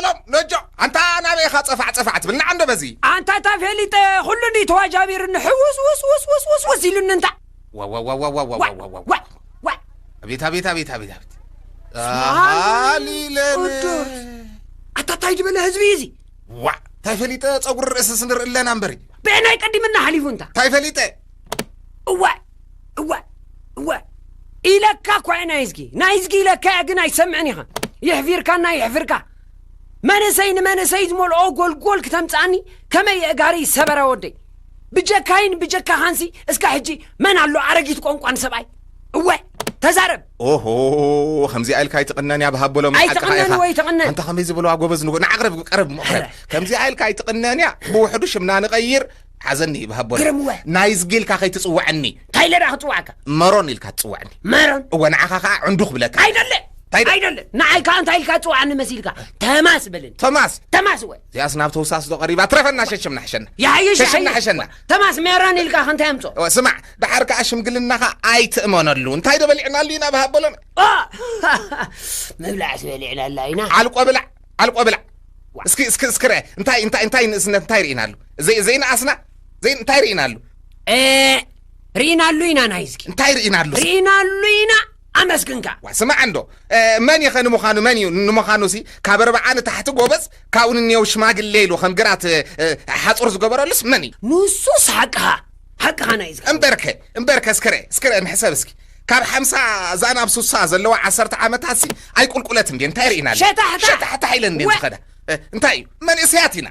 ሎም ነጆ ኣንታ ናበይ ኢኻ ጸፋዕ ጸፋዕ ትብል ንዓ እንዶ በዚ ኣንታ እታ ፈሊጠ ኩሉ እንዲ ተዋጃቢርኒ ሕውስ ውስ ውስ ውስ ውስ ውስ ኢሉኒ እንታ ዋ ዋ ዋ ዋ ዋ ዋ ዋ ዋ ዋ ዋ ዋ ኣቤት ኣቤት ኣቤት ኣቤት ኣቤት ኣሃሊለን ቅዱስ ኣታ ታይ ዝበለ ህዝቢ እዩ እዚ ዋ እንታይ ፈሊጠ ጸጉሪ ርእስስ ንርኢ ኣለና እምበሪ ብዕናይ ቀዲምና ሓሊፉ እንታ እንታይ ፈሊጠ እዋ እዋ እዋ ኢለካ እኳ እየ ናይዝጊ ናይዝጊ ኢለካ እየ ግን ኣይትሰምዕን ኢኻ የሕፊርካና የሕፍርካ መንእሰይ ንመንእሰይ ዝመልኦ ጎልጎል ክተምፅኣኒ ከመይ የእጋሪ ሰበረ ወደይ ብጀካይን ብጀካኻንሲ እስካ ሕጂ መን ኣሎ ኣረጊት ቋንቋ ንሰብኣይ እወ ተዛረብ ኦሆ ከምዚኣ ኢልካ ኣይትቕነን እያ ብሃቦሎም ሓቅኻ ኣይትቕነን ኢኻ ወይ ትቕነን ኣንታ ከመይ ዝበለዋ ጎበዝ ንጎ ንዓቕረብ ቀረብ ምቕረብ ከምዚኣ ኢልካ ኣይትቕነን እያ ብውሕዱ ሽምና ንቐይር ሓዘኒ ይብሃቦ ግርምወ ናይዝጊ ኢልካ ከይትፅውዐኒ እንታይ ኢለ ዳ ክፅዋዕካ መሮን ኢልካ ትፅውዐኒ መሮን እወ ንዓኻ ከዓ ዕንዱኽ ብለካ ኣይደለ ኣይደለ ንዓይ ከዓ እንታይ ኢልካ ትፅውዓኒ መሲልካ ተማስ በለኒ ተማስ ተማስ ወ እዚኣስ ናብ ተውሳስ ዶ ቀሪባ ትረፈና ሸሽምና ሕሸና ይሓይሽ ሸሽምና ይሓይሽ ሕሸና ተማስ መሮን ኢልካ ከ እንታይ ኣምፅኦ እወ ስማዕ ደሓር ከዓ ሽምግልናኻ ኣይትእመነሉ እንታይ ዶ በሊዕናሉ ኢና ብሃበሎና ኦ! ምብላዕስ በሊዕናላ ኢና ዓልቆ ብላዕ ዓልቆ ብላዕ እስኪ እስኪ እስኪ ርአ እንታይ እንታይ እንታይ ንእስነት እንታይ ርኢናሉ ዘይ ዘይነኣስና ዘይ እንታይ ርኢናሉ እ ርኢናሉ ኢና ናይ እስኪ እንታይ ርኢናሉ ርኢናሉ ኢና ኣመስግንካ ዋ ስማዕ እንዶ እ፣ መን ኢኸ ንምዃኑ መን እዩ ንምዃኑ ሲ ካብ ኣርብዓ ንታሕቲ ጎበዝ ካብኡ ንኔው ሽማግሌ ኢሉ ከም ግራት እ፣ ሓፁር ዝገበረሉስ መን እዩ ንሱስ ሓቅኻ ሓቅኻ ናይ እስኪ እምበርከ እምበርከ እስክረ እስክረ ንሕሰብ እስኪ ካብ ሓምሳ እዛ ናብ ሱሳ ዘለዋ ዓሰርተ ዓመታት ሲ ኣይቁልቁለት እንዴ እንታይ ርኢና ኣለና? ሸታሕታሕ። ሸታሕታሕ ኢለን እንዴ ወ- ዝኸዳ እ፣ እንታይ እዩ መንእሰያት ኢና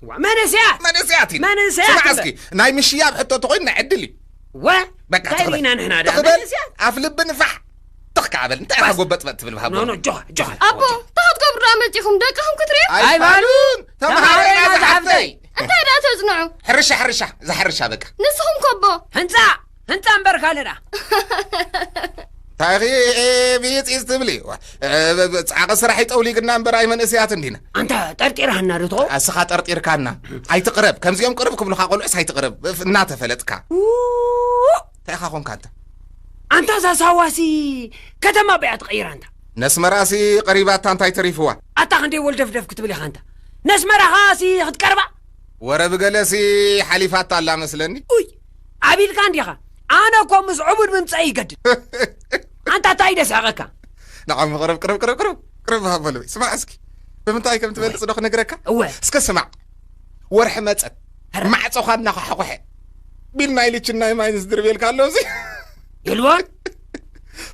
ዋ፣ መንእሰያት መንእሰያት ኢና መንእሰያት ስማዕ እንበል። እስኪ ናይ ምሽያብ ሕቶ ተኮይኑ ናይ ዕድል እዩ ወ በቃ እንታይ ትኽበል። ርኢና ንሕና ዳ ትኽበል። መንእሰያት ኣፍ ልቢ ንፋሕ ትኽ ከዓበል እንታይ ኢኻ ጎበጥበጥ ትብል ብሃቦ ኖ ኖ ጆ ጆ ኣቦ እንታይ ክትገብሩ ደኣ መጺኹም ደቅኹም ክትሪኡ ኣይፋሉን ተምሃረና ተምሃረና ዝሓፍተይ ዝሓፍተይ። እንታይ ደኣ ተጽንዑ ሕርሻ ሕርሻ እዛ ሕርሻ በቃ ንስኹም ከቦ ህንጻ ህንጻ እምበር ካልእ ደኣ እንታይ ኺ ቢጽ ኢዝ ትብሊ ጻዕቂ ስራሕ ይጠውሊግና እምበር ኣይ መንእሰያት እንዲና ኣንታ ጠርጢርሃና ዶ ትኸውን ኣስኻ ጠርጢርካና ኣይትቕረብ ከምዚኦም ቅርብ ክብሉኻ ቆልዑስ ኣይትቕረብ እናተፈለጥካ እንታይ ኢኻ ኾንካ ኣንታ ኣንታ እዛ ሳዋሲ ከተማ በያ ትቐይራ እንታ ነስመራሲ ቀሪባታ እንታይ ተሪፍዋ ኣታ ክንደይ ወልደፍደፍ ክትብል ኢኻ እንታ ነስመራኻሲ ክትቀርባ ወረ ብገለሲ ሓሊፋታ ኣላ መስለኒ ኡይ ዓቢልካ እንዲኻ ኣነ እኮ ምስ ዕቡድ ምምፀእ ይገድድ ኣንታ እንታይ ደስሕቐካ ንዓሚ ቅርብ ቅርብ ቅርብ ቅርብ ቅርብ ሃበሉ ስማዕ እስኪ ብምንታይ ከም ትበልፅ ዶ ክነግረካ እወ እስከ ስማዕ ወርሒ መፀት ማዕፆኻ እናኸሓቑሐ ቢል ናይ ልችን ናይ ማይንስ ድርቤልካ ኣሎ እዚ ይልቦን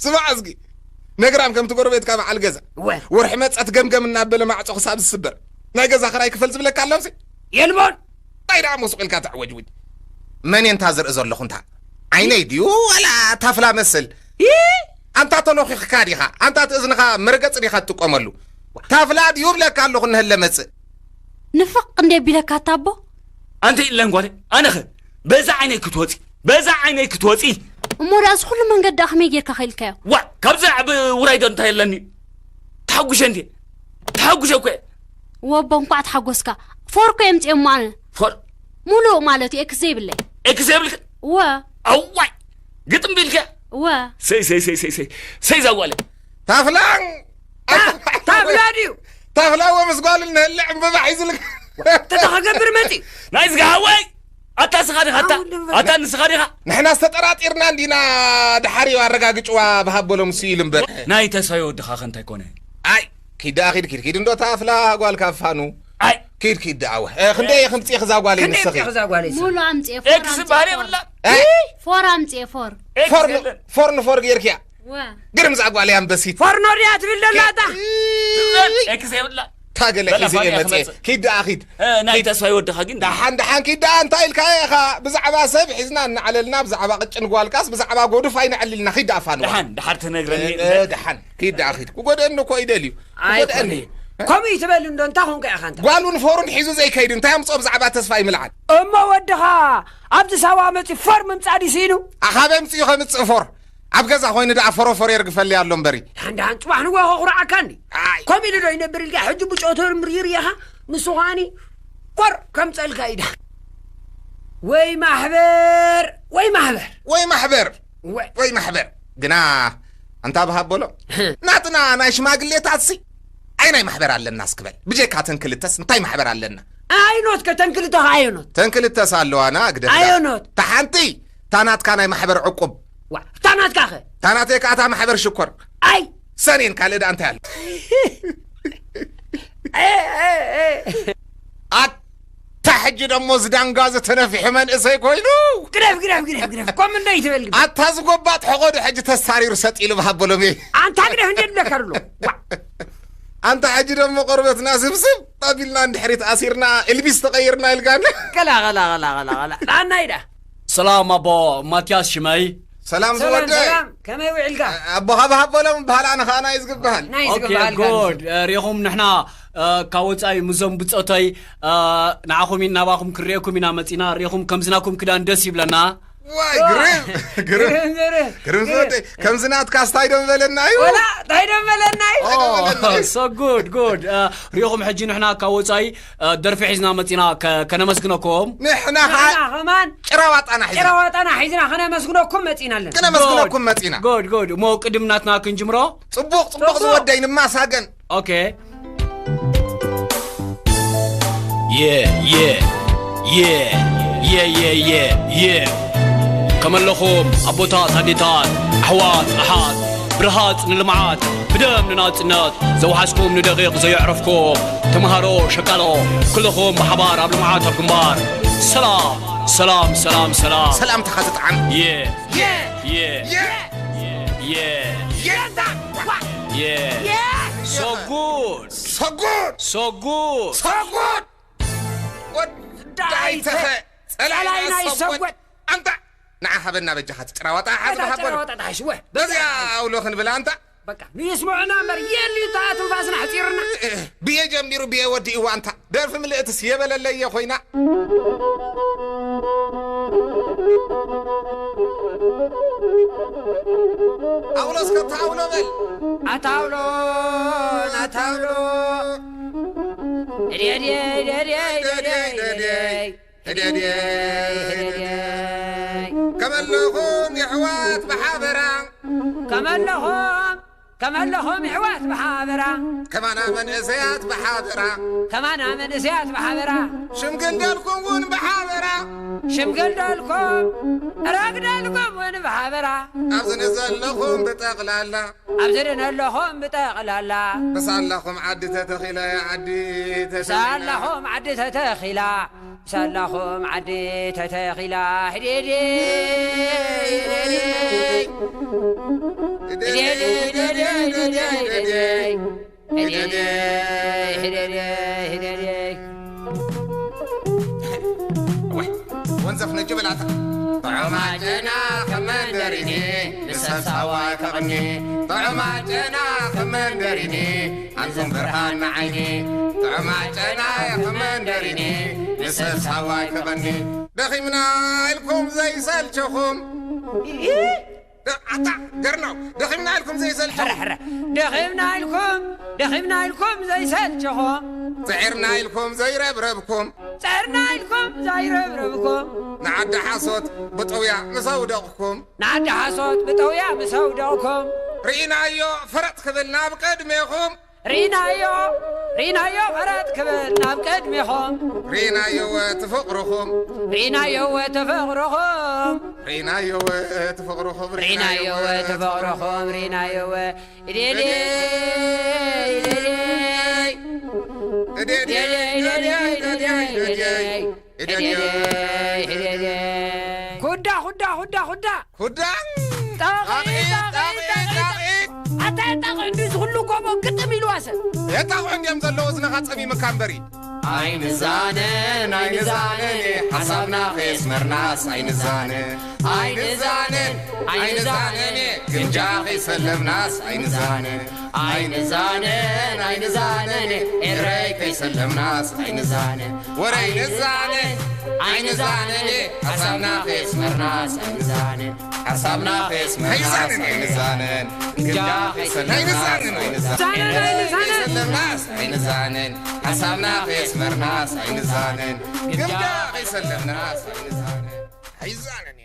ስማዕ እስኪ ነግራም ከምቲ ጎረቤትካ በዓል ገዛ እወ ወርሒ መፀት ገምገም እናበለ ማዕፆ ክሳብ ዝስበር ናይ ገዛ ክራይ ክፈል ዝብለካ ኣሎ እዚ የልቦን እንታይ ደኣ ሞስቕ ኢልካ ተዕወጅውጅ መን እየ እንታ ዝርኢ ዘለኹ እንታ ዓይነይ ድዩ ዋላ ታፍላ መስል ኣንታ ተኖኺኽካ ዲኻ ኣንታ ትእዝንኻ መርገፂ ዲኻ ትጥቀመሉ ታፍላ ድዩ ብለካ ኣለኹ እንሀለ መፅእ ንፍቕ እንደ ቢለካ ታቦ ኣንቲ ኢለን ጓለ ኣነኸ በዛ ዓይነይ ክትወፂ በዛ ዓይነይ ክትወፂ እሞ ደኣ እዚ ኩሉ መንገዲ ደኣ ከመይ ጌርካ ከይልካዮ ዋ ካብዚ ዓቢ ውራይ ዶ እንታይ ኣለኒ ተሓጉሸ እንድየ ተሓጉሸ እኮ እየ ወቦ እንኳዕ ተሓጎስካ ፎር እኮ የምፅኦ እሞ ኣነ ፎር ሙሉእ ማለት እዩ ኤክስ ዘይብለይ ኤክስ ዘይብልክ እወ ኣዋይ ግጥም ቢልከ እወ ሰይ ሰይ ሰይ ሰይ ሰይ ሰይ ዛጓለ ታፍላን ታፍላ ድዩ ታፍላ ወ ምስ ጓል እንህለ ዕምበባ ሒዙልካ ተተኸገብር መፂ ናይ ዝጋሃወይ ኣታ ስኻ ዲኻ ኣታ ኣታ ንስኻ ዲኻ ንሕና ዝተጠራጢርና እንዲና ድሓር እዩ ኣረጋግጭዋ ብሃበሎም ስኢሉ እምበር ናይ ተስፋይ ወድኻ ከ እንታይ ኮነ ኣይ ኪድ ደኣ ኺድ ኪድ ኪድ እንዶ ታፍላ ጓልካ ፋኑ ኣይ ኪድ ኪድ ደኣ ወ ክንደይ ኢኺ ምጽኢኺ እዛ ጓለይ ንስኺ ሙሉ ኣምጽኤ ፎር ኤክስ ኣምጽኤ በሃል ፎር። የብላ ኤይ! ፎር ኣምጽኤ ፎር ፎር ን- ፎር ንፎር ጌርክያ ወ ግርም እዛ ጓለይ ኣንበሲት ፎርኖ ድያ ትብል ዘላ እታ ኤክስ የብላ ታገለ በላ ሒዘ ፋንያ እየ መጽኤ ክመጽእ። ኪድ ደኣ ኪድ እ፣ ናይ ተስፋይ ወድኻ ግን ደሓን ደሓን ኪድ ደኣ እንታይ ኢልካ ኢኻ ብዛዕባ ሰብ ሒዝና እናዕለልና ብዛዕባ ቅጭን ጓልካስ ብዛዕባ ጎዱፍ ኣይነዕልልና ኪድ ደኣ ፋንዋ ደሓን ደሓር ትነግረኒ እ፣ ደሓን ኪድ ደኣ ኪድ ክጎድአኒ እኮ ይደልዩ ኣይኮነ ከምኡ ይትበል እንዶ እንታይ ኮንካ ኢኻ እንተ ጓሉን ፎሩን ሒዙ ዘይከይድ እንታይ ኣምፅኦ ብዛዕባ ተስፋ ይምልዓል እሞ ወድኻ ኣብዚ ሳዋ መፂ ፎር ምምፃእ ድዩ ስኢኑ ኣኻበ ምፅኡ ከምፅእ ፎር ኣብ ገዛ ኮይኑ ደኣ ፎሮፎር የርግፈለይ ኣሎ እምበሪ ሓንዳሓን ፅባሕ ንጎ ከኹርዓካ እንዲ ኣይ ከምኡ ኢሉ ዶ ይነብር ኢልካ ሕጂ ብጮተር ምርይር ኢኻ ንሱ ከዓኒ ኮር ከምፀልካ ኢዳ ወይ ማሕበር ወይ ማሕበር ወይ ማሕበር ወይ ወይ ማሕበር ግና ኣንታ ብሃበሎ ናትና ናይ ሽማግሌታት ሲ ኣይ ናይ ማሕበር ኣለና እስክበል። ብጀካ ተን ክልተስ እንታይ ማሕበር ኣለና? ኣየኖት ከ ተን ክልተ ከ ኣየኖት? ተን ክልተስ ኣለዋና ግደፍዳ። ኣየኖት? እታ ሓንቲ እታ ናትካ ናይ ማሕበር ዕቁብ። ዋ፣ እታ ናትካ ከ? እታ ናተይ ከኣ እታ ማሕበር ሽኮር። ኣይ! ሰኔን ካልእ ደኣ እንታይ ኣሎ? ኣታ ሕጂ ደሞ ዝዳንጋ ዝተነፊሑ መንእሰይ ኮይኑ። ግደፍ፣ ግደፍ፣ ግደፍ፣ ግደፍ። ኮም እንዶ ይትበል ግደፍ። ኣታ ዝጎባጥ ሕቖ ዶ ሕጂ ተሳሪሩ ሰጥ ኢሉ ብሃቦ ሎሚ። ኣንታ ግደፍ እንደ ድለካ ኣሎ። ዋ። ኣንታ ሕጂ ደሞ ቆርበትና ስብስብ ኣቢልና እንድሕሪት ኣሲርና ኤልቢስ ተቐይርና ኢልካና። ከላ፣ ከላ፣ ከላ፣ ከላ፣ ከላ። ንዓና ኢዳ። ሰላም ኣቦ ማትያስ ሽመይ። ሰላም ሰላም፣ ዝወደይ። ሰላም። ከመይ ውዒልካ? ኣቦ ሃብ ሃቦ ሎም በሃል፣ ኣነ ኸኣ ናይ ዝግበሃል። ናይ ኦኬ፣ ዝግበሃል ጉድ። እ፣ ሪኢኹም ንሕና፣ እ፣ ካብ ወጻኢ ምዞም ብጾተይ፣ እ፣ ንዓኹም ኢና፣ ናባኹም ክንሪኤኩም ኢና መጺና። ሪኢኹም ከምዚ ናኩም ክዳን ደስ ይብለና። ዋይ፣ ዋ። ግርም፣ ግርም። ግርም፣ ግርም። ግርም ዝወደይ፣ ከምዚ ናትካ ስታይ ዶ ምበለና እዩ? ወላ፣ ታይ ዶ ምበለና እዩ? ኦ፣ ታይ ዶ ምበለና እዩ? So good, good. እ፣ ሪኢኹም ሕጂ ንሕና ካብ ወጻኢ፣ እ፣ ደርፊ ሒዝና መጺና ከ-፣ ከነመስግነኩም። ንሕና ኸኣ ንሕና ኸማን ጭራ ዋጣና ሒዝና። ጭራ ዋጣና ሒዝና ከነመስግነኩም መጺና ኣለና። ከነመስግነኩም መጺና። ጉድ፣ ጉድ። እሞ ቅድም ናትና ክንጅምሮ? ጽቡቕ፣ ጽቡቕ ጽቡቕ። ዝወደይ ንማሳገን። ኦኬ። የ፣ የ፣ የ፣ የ፣ የ፣ የ፣ የ። ከመለኹም ኣቦታት ኣዴታት፣ ኣሕዋት ኣሓት፣ ብርሃጽ ንልምዓት፣ ብደም ንናጽነት፣ ዘውሓስኩም ንደቂቕ ዘየዕረፍኩም፣ ተምሃሮ፣ ሸቃሎ፣ ኩልኹም ብሓባር ኣብ ልምዓት ኣብ ግንባር። ሰላም፣ ሰላም፣ ሰላም፣ ሰላም። ሰላምታኻ ዝጠዓም። የ፣ የ፣ የ፣ የ፣ የ፣ የ። የ። So good. So good. So good. So good. ወዳይተኸ ጸላይና ጸላይና ይሰጎድ። ይሰጎድ። ኣንታ ንዓ ሃበና በጃኻ እቲ ጭራዋጣ ሓዝ እታ ሃበሉ። ጭራዋጣ ተሓሽወ። በዚኣ ኣውሎ ክንብላ ኣንታ። በቃ ንስምዑና እምበር የልዩ እታ ትንፋስና ሕጺሩና። ብየ ጀሚሩ ብየ ወዲእዋ ኣንታ። ደርፊ ምልእትስ የበለለየ ኮይና። ኣውሎ እስከ ኣታ ኣውሎ በል። ኣታ ኣውሎ፣ ኣታ ኣውሎ። እድየ፣ እድየ፣ እድየ፣ እድየ፣ እድየ፣ እድየ፣ እድየ። ህደድየይ፣ ህደድየይ። ከመለኹም የሕዋት ብሓበራ። ከመለኹም፣ ከመለኹም የሕዋት ብሓበራ። ከማና መንእሰያት ብሓበራ። ከማና መንእሰያት ብሓበራ። ሽምግል ደልኩም እውን ብሓበራ። ሽምግል ደልኩም፣ ረግደልኩም እውን ብሓበራ። ኣብዚ ንዘለኹም ብጠቕላላ። ኣብዚ ንዘለኹም ብጠቕላላ። ብሳላኹም ዓዲ ተተኺለ፣ ዓዲ ተተኺለ። ብሳላኹም ዓዲ ተተኺላ። ሳላኹም ዓዲ ተተኺላ። ህደደይ፣ ህደደይ። ህደደይ፣ ህደደይ፣ ህደደይ፣ ህደደይ። ህደደይ፣ ህደደይ፣ ህደደይ። ወይ፣ ወንዘፍ ነጅ በላታ። ጥዑማት ጨና ከም መንደሪኒ፣ ንሰብ ሳዋ ከቕኒ። ጥዑማት ጨና ከም መንደሪኒ፣ ኣንቱም ብርሃን ንዓይኒ። ጥዑማት ጨና ከም መንደሪኒ፣ ንሰብ ሳዋ ከቕኒ። ደኺምና ኢልኩም ዘይሰልችኹም። ደ-፣ ኣታ ገርናው፣ ደኺምና ኢልኩም ዘይሰልችኹም። ሕረ፣ ሕረ። ደኺምና ኢልኩም፣ ደኺምና ኢልኩም ዘይሰልችኹም። ጽዒርና ኢልኩም ዘይረብረብኩም። ጽዒርና ኢልኩም ዘይረብረብኩም። ንዓዲ ሓሶት ብጠውያ ምስ ኣውደቕኩም። ንዓዲ ሓሶት ብጠውያ ምስ ኣውደቕኩም። ርኢናዮ ፈረጥ ክብል ናብ ቅድሜኹም። ርኢናዮ፣ ርኢናዮ ፈረጥ ክብል ናብ ቅድሜኹም። ርኢናዮ እቲ ፍቕርኹም። ርኢናዮ እቲ ፍቕርኹም። ርኢናዮ እቲ ፍቕርኹም። ርኢናዮ እቲ ፍቕርኹም። ርኢናዮ። እዴዴ፣ እዴዴ፣ እዴዴ፣ እዴዴ፣ እዴዴ፣ እዴዴ፣ እዴዴ። እዴዴ፣ እዴዴ። ኩዳ፣ ኩዳ፣ ኩዳ፣ ኩዳ። ኩዳ። ጣቒ፣ ጣቒ፣ ጣቒ፣ ጣቒ፣ ጣቒ፣ ጣቒ። ጣቒ። ኣታ የጣቕዑ እንዲ ዝኹሉ ጎቦ ግጥም ኢልዋ ሰብ። የጣቕዑ እንዲዮም ዘለዉ እዝንኻ ጸሚምካ እምበሪ። ኣይንዛነን፣ ኣይንዛነን፣ ሓሳብና ከየስመርናስ ኣይንዛነን። ኣይንዛነን፣ ኣይንዛነን፣ ግምጃ ከይሰለምናስ ኣይንዛነን። ኣይንዛነን፣ ኣይንዛነን፣ ኤረይ ከይሰለምናስ ኣይንዛነን። ወረ ኣይንዛነን፣ ኣይንዛነን፣ ሓሳብና ከየስመርናስ ኣይንዛነን። ሓሳብና ከየስመርናስ ኣይንዛነን። ግምጃ ከይሰለምናስ ኣይንዛነን። ዛነን፣ ኣይንዛነን። ከይሰለምናስ ኣይንዛነን። ሓሳብና ከየስመርናስ ኣይንዛነን። ግምጃ ከይሰለምናስ ኣይንዛነን። ኣይዛነን።